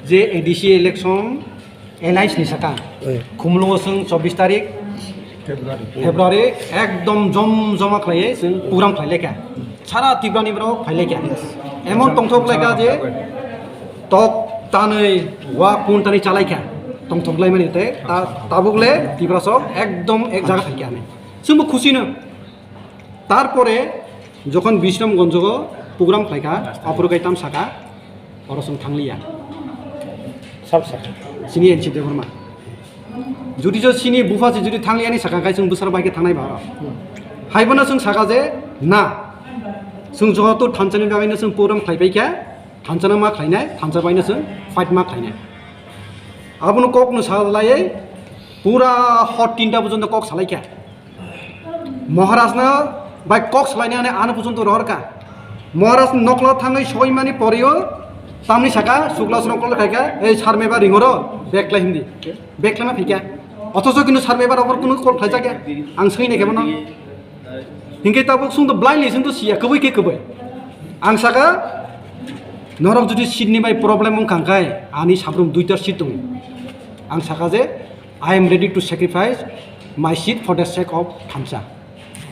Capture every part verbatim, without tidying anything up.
Je A D C election alliance ni saka, eh, Khumulwngo chwng chobbish tarik February. February ekdom jom joma khlaiwi chwng program khlai laikha. Sara Tripura ni borok phai laikha. Emon tongthok laikha je tok tanwi wa kun tanwi chalaikha. Tongthok laimani tei ta-, tabuk le Tiprasok ekdom ek jaga thaikha ani. Chwngbo khusi no. Tarpore jokhon Bishramganjo o program khlaikha, aphuru kai tam saka, oro chwng thangliya. Sab saka. Chini N C Debbarma. Judi jo chini bupha se judi thangliya ni saka khai chwng bwsarok bai khe thangnai ba oro. Haibono chwng saka je na. Chwng joto thansa ni bagwi no chwng program khlai pai kha, thansa no ma khlainai, thansa bai no chwng fight ma khlainai. Abono kok no sa laiwi pura hot tinta porjonto kok salai kha. Maharajno bai kok salainani ano porjonto rohor kha. Maharaj noklo thangwi soimani porio tamni saka, Sukla noklo khaikha, "Ei sir, meba ringoro, bag khlai hindi." Bag khlaima phikha. Othocho kintu sir, meba rok kunu kok khlaijakya. Ang swngwi naikha bono. Hinkhe tabuk chwngto blindly chwngto siya, kwbwi khe kwbwi. Ang saka, norok jodi seat ni bai problem wngkha khe, ani sabrum duita seat tongo. Ang saka je, "I am ready to sacrifice my seat for the sake of thansa,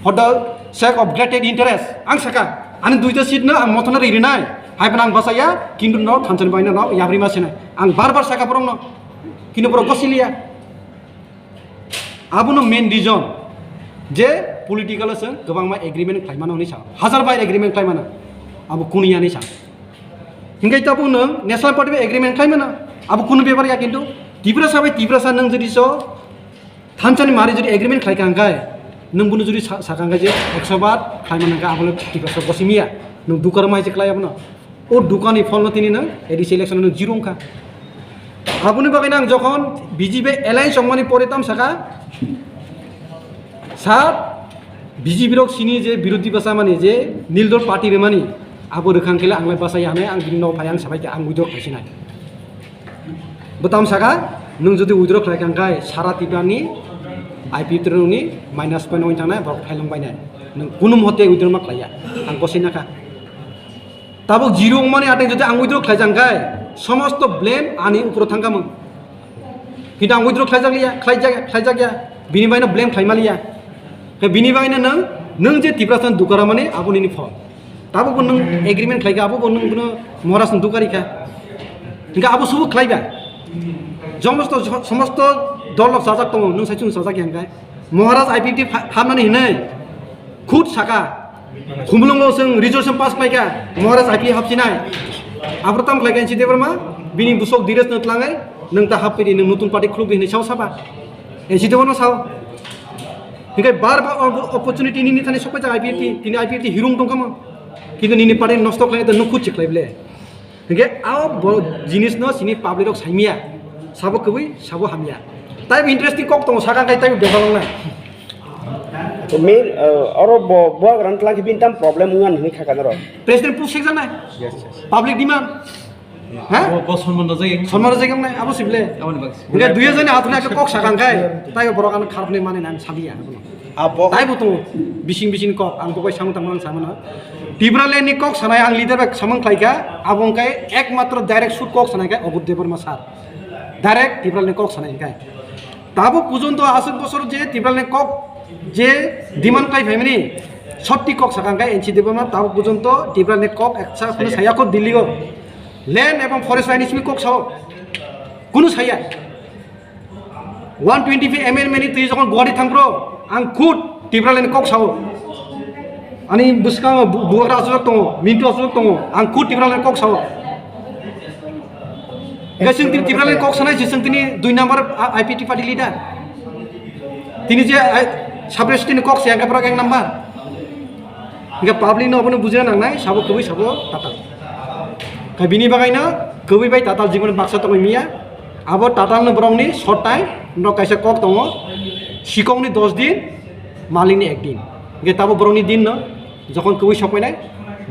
for the sake of greater interest." Ang saka, ani duita seat no ang mothano ri rinai, hai phano ang bachaya, kintu no thansa ni bai no, no yabri ma sinai. Ang bar bar saka borok no, kintu borok gosiliya. Abono main reason je political o chwng kwbangma agreement khlaimano hwnwi sa, hazar bai agreement khlaimano, abo kunu ya hwnwi sa. Hinkhe tabuk nwng National Party bai agreement khlaimano, abo kunu bepar ya, kintu Tiprasa bai Tiprasa nwng jodi so thansani mari jodi agreement khlaikha hwnkhe, nwng bono jodi sa-, sakha hwnkhe je ekso bar khlaimano hwnkhe, abo le Tiprasa gosimiya, nwng dukar mai se khlai abono. O dukani pholno tini nwng A D C election nwng zero wngkha. Aboni bagwi ang jokhon B J P alliance wngmani pore tam saka, sir, B J P rok sini je birodhi bwsa mani je nil dol party rwmani, abo rwkhang khe le ang lai bachaya hwnwi ang bini nogo phai ang sabai khe ang withdraw khlaisinai. Bo tam saka, nwng jodi withdraw khlai kha hwnkhe sara Tripura ni I P F T rokni minus point wng thangnai, borok phailung bainai. Nwng kunu mote withdraw ma khlaiya, ang kosina kha. Tabuk zero wngmani ateng jodi ang withdraw khlaijak khe, somosto blame ani uporo thangkha mung. Kintu ang withdraw khlaijak liya, khlaijak, khlaijak ya, bini baino blame khlaima liya. Khe bini baino nwng, nwng je Tiprasa dukara mani abo nini phol. Tabuk bo nwng agreement khlaikha, abo bo nwng bono Maharaj ni dukari kha. Hinkhe abo subu khlaiba. Somosto, somosto dol rok chajak tongo, nwng sai chwng chajak ya hinkhe. Maharaj I P F T pha-, phamnani hinwi khut saka. Khumulwngo chwng resolution pass khlaikha, Maharaj I P F T hapsinai. Aphuru tam khlaikha N C Debbarma, bini busok Dheeraj no tlangai, nwng ta happhidi, nwng nutun party khulukdi hinwi sao saba. N C Debbarma sao. Hinkhe bar bar opportunity nini thani sokpaijak I P F T, tini I P F T hirung tongkhamo. Kintu nini party nosto khlainai ta nwng khut si khlai ble. Hinkhe a bo jinis no sini public rok saimya, sabo kwbwi, sabo hamya. Tai interesting kok tongo, sakha khai tai bebak wngnai. Main, uh, oro bo, bo gran tlang khe bin tam problem wngya hinwi kha kanaro. President push sekjaknai. Yes, yes. Public demand. Ha? Bo, bo sonman rwjak. Sonman rwjak wngnai, abo sible. Aboni bagwi. Hinkhe dui hajar ni atharo khe kok sakha khai, tai borok ano kharapnwi mani nan sabiya. Abo. Tai bo tongo, bising bising kok, ang bo bai samung tangmani samano. Tipraland ni kok sanai ang leader bai samung khlaikha, abo wngkha ekmatro direct shoot kok sanai kha Abhut Debbarma sir. Direct Tipraland ni kok sanai kha. Tabo pujonto aswk bosor je Tipraland ni kok je demand khlai phaimani, sotti kok sakha kha N C Debbarma, tabo pujonto Tipraland ni kok eksa phano saya kho Delhi go. Land ebong forest line ni simi kok sao. Kunu saya. One twenty-five amendment ni twi jokhon Guwahati thang bro, ang khud Tipraland ni kok sao. Ani bwskango bu-, bubagra aswk tongo, Mintu aswk tongo, ang khud Tipraland ni kok sao. Hingke chwng tini Tipraland ni kok sanai se chwng tini dui number I P F T party leader. Tini je, ai, sub president ni kok se hingke borok ek number. Hingke public no obono bujina nangnai, sabo kwbwi sabo tatal. Khe bini bagwi no kwbwi bai tatal jibon baksa tongwi miya. Abo tatal no borok ni short time, borok kaisa kok tongo, sikok ni dos din, malik ni ek din. Hingke tabo borok ni din no, jokhon kwbwi sok painai,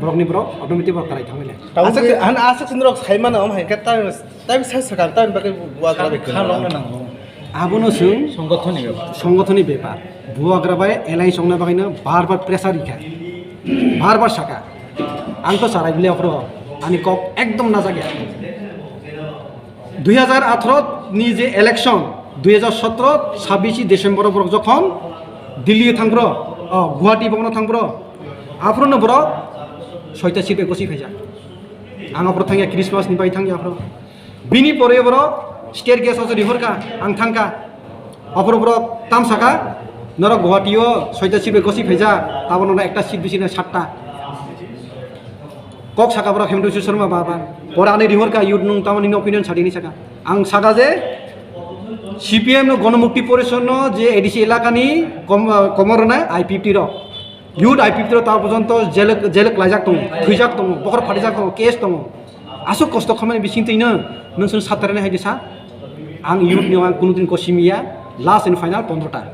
borok ni borok automatic borok kwlai thang painai. Aswk, aswk sin rok sai mano, om hai khe ta Tai bwsa swkang tamni bagwi bubagra bai kha kwrwngna rwna nango. Abono chwng Songothonni bepar. Songothonni bepar. Bubagra bai alliance wngna bagwino bar bar pressure rikha. Bar bar saka. Ang to sarai bile aphuru ani kok ekdom najak ya. Dui hazar atharo ni je election, dui hazar sotro sabbish December borok jokhon Delhi thang bro, o, Guwahati bono thang bro, aphuru no borok soita seat bai gosi phaijak. Ang aphuru thangya, Christmas ni bai thangya aphuru. Bini pore borok staircase o rihorkha, ang thangkha. Aphuru borok tam saka, norok Guwahati o soita seat bai gosi phaijak, abo nono ekta seat bisi na satta. Kok saka borok Hemant Biswa Sarma ba ba. Pore ani rihorkha youth nung tamo nini opinion sadi hinwi saka. Ang saka je C P M no Gonomukti Porishad no je A D C elaka ni kom-, komor rwnai I P F T rok. Youth I P F T rok ta porjonto jel, jel klaijak tongo, thwijak tongo, bokhor phatijak tongo, case tongo. Aswk kosto khamani bising twi no nwng chwng satarani hai de sa. Ang youth ni ang kunu din kosimiya, last and final pondro ta.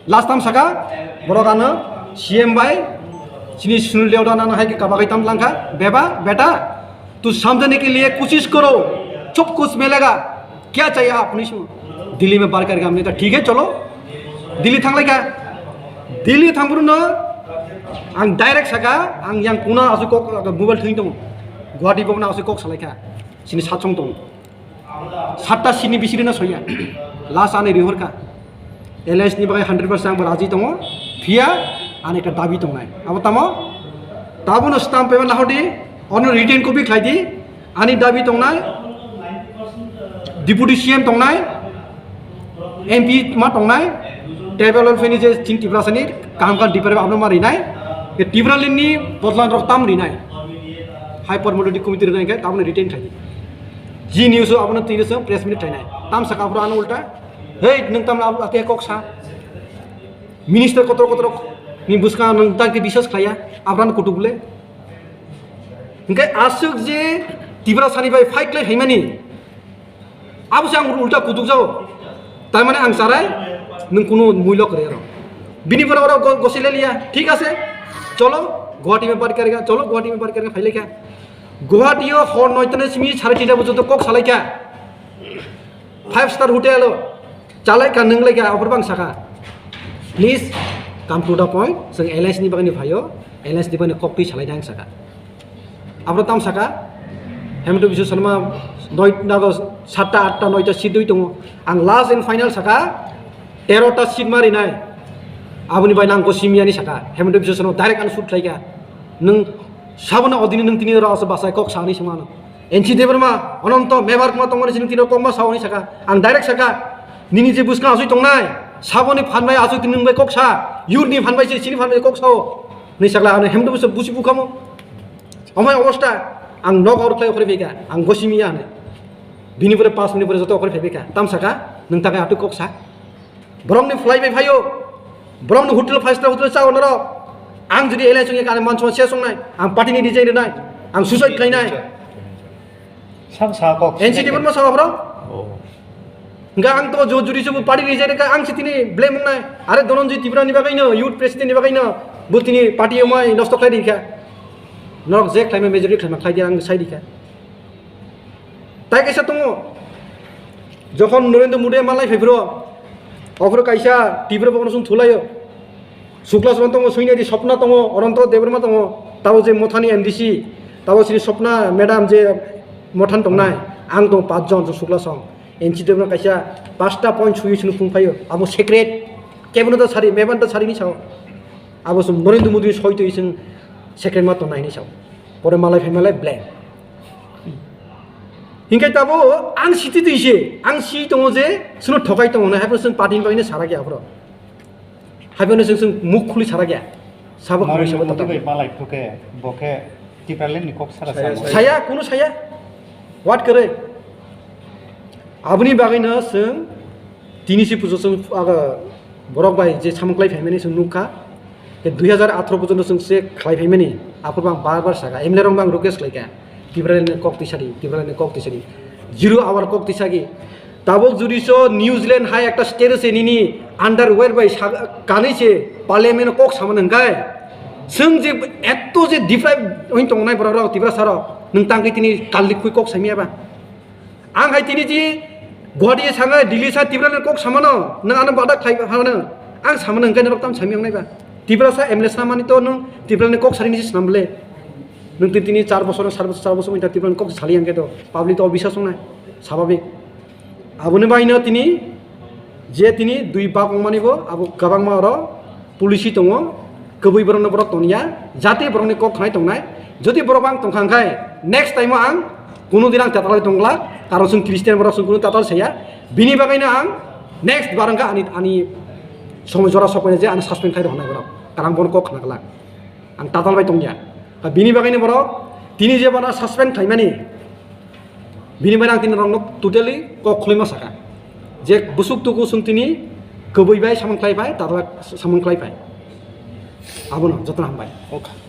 Last tam saka, borok ano C M bai, chini Sunil Deo da nang hai ke kabagai tam langkha, beba, beta, tu samjhane ke liye koshish karo, sab kuch milega, kya chahiye aap unhi se? Delhi mein bar karke humne kaha, theek hai, chalo, Delhi thang lai ka, Delhi thang buru no, ang direct saka, ang yang kuna asu kok, mobile thwing tong, Guwahati bok na asu kok salai ka, chini sat song tong. Satta seat ni bisiri no soya. Last ani rihorkha. Alliance ni bagwi hundred percent ang bo raji tongo. Phiya ani ekta dabi tongnai. Abo tamo? Tabukno stamp paper lahordi. Ono written copy khlaidi. Ani dabi tongnai. Deputy C M tongnai. M P ma tongnai. Tribal welfare ni je chini Tiprasa ni kaham kaham department abono ma rinai. Tipraland ni bodol rok tam rinai. High Power Monolithic Committee rwnai hwnkhe tabukno written khlaidi. G News o abono twi rwchwng press meet khlainai. Tam saka aphuru ano ulta, "Hey, nwng tamla abo ate kok sa? Minister kotor kotor ni bwskango nwng tak khe biswas khlaiya, aphuru ano kutuk le?" Hwnkhe aswk je Tiprasani bai fight khlai phaimani, abo se ang ulta kutuk jao. Tar mane ang charai, nwng kuno muilo kwrwi aro. Bini pore oro go-, gosi le liya, thik ase, cholo, Guwahati mein bar karega, cholo, Guwahati mein bar karega, phai lekha. Guwahati o hor noita ni simi sare tinta bojoto kok salai kha. Five star hotel o chalai kha, nwng lai kha, aphuru bang saka. Please come to the point, chwng L I C ni bagwi ni phaio, L I C ni bagwi ni kok twi salai nang saka. Aphuru tam saka, Hemant Biswa Sarma doi nago satta, atta, noita seat doi tongo. Ang last and final saka, tero ta seat ma rinai. Aboni bai nang ko simiyani saka, Hemant Biswa Sarma direct ang shoot khlai kha. Nwng Saboni odini nwng tini oro aswk bachai kok sani sima no. N C Debbarma, Ananto, Mebar kuma tongmani sini tini oro kokma saoni saka. Ang direct saka, nini je bwskang aswk tongnai, saboni phan bai aswk tini nwng bai kok sa, yur ni phan bai se sini phan bai kok sao. Ni sakla ano hem to busi busi bukamo. Omai obosta, ang nok or khlai okhre beka, ang gosimi ya ne. Bini pore pas minute pore joto okhre beka. Tam saka, nwng takai atwk kok sa. Borokni phlai bai phaio, borokni hotel five star hotel chao norok. Ang jodi alliance wngya khe ani manchoma se songnai, ang party ni resign rwnai, ang suicide khlainai. Sam sa kok. N C T borno sao borok. Oh. Hingke ang to jo-, jodi se bo party resign rwkha, ang se tini blame wngnai. Are Dhananjay Tripura ni bagwi no, youth president ni bagwi no, bo tini party omai nosto khlai rikha. Norok je khlaima majority khlaima khlai di, ang sai rikha. Tai kaisa tongo, jokhon Narendra Modi malai phai phro, okhro kaisa Tripura bokhorno song thulaio. Sukla song tongo, Soinadi Sopna tongo, Ananto Debbarma tongo, tabo je Mothani M D C, tabo sini Sopna madam je Mothan tongnai, ang tong pach jon song Sukla song. N C Debbarma kaisa pasta point sui sunu phung phaio, abo secret, kebono ta sari, meban ta sari ni sao. Abo song Narendra Modi soi twi song secret ma tongnai ni sao. Pore malai phai malai blank. Hingke tabo ang siti twi se, ang si tongo je, sono thokai tongo na, haipno chwng party ni bagwi no sarakya aphro. Haipno chwng, chwng muk khuli sarakya. Sabo khuli Narendra sabo Modi bai totali. Malai phuke, bo khe Tipraland ni kok sara Saya, samo. Saya, kuno saya. What kare? Aboni bagwi no chwng tini si pujo chwng aga borok bai je samung khlai phaimani chwng nukha. Ke dui hazar atharo porjonto chwng se khlai phaimani, aphuru bang bar bar saka, M L A rok bang request khlaikha, Tipraland ni kok tisadi, Tipraland ni kok tisadi, zero hour kok tisagi. Tabuk jodi so New Zealand hai ekta state se nini underwear bai sa-, kanwi se parliament kok samani hwnkhe, chwng je eto je deprive wng tongnai borok rok, Tiprasa rok, nwng tangkhe tini kalik khui kok samya ba? Ang hai tini ji Guwahati sanga Delhi sa Tipraland kok samano, nang ano bada khlai phano. Ang samano hwnkhe norok tam sami wngnai ba. Tiprasa M L A samani to nung Tipraland kok sari ni swnam le. Nwng tini, tini char bosor, sar bosor, char bosor wngkha Tripura ni kok sali hwnkhe to public to obiswas wngnai, sababik. Aboni baino tini je tini dui bak wngmani bo abo kwbangma oro policy tongo, kwbwi borokno borok toniya, jati borokni kok khnai tongnai. Jodi borok ang tongkha hwnkhe next time o ang kunu din ang tatalai tongla, karon chwng Christian borok chwng kunu tatal saya, bini bagaino ang next bar wngkha ani, ani somoi jora sokmani je ano suspend khai rw hwnai borok, karon bono kok khna glak. Ang tatal bai tongya. Ka bini bagwi ni borok tini je bana suspend khlaimani, bini bagwi ang tini rokno totally kok khulima saka. Je busuk tuku sung tini kwbwi bai samung khlai pai, tatal samung khlai pai. Abono jotono hambai. Okay.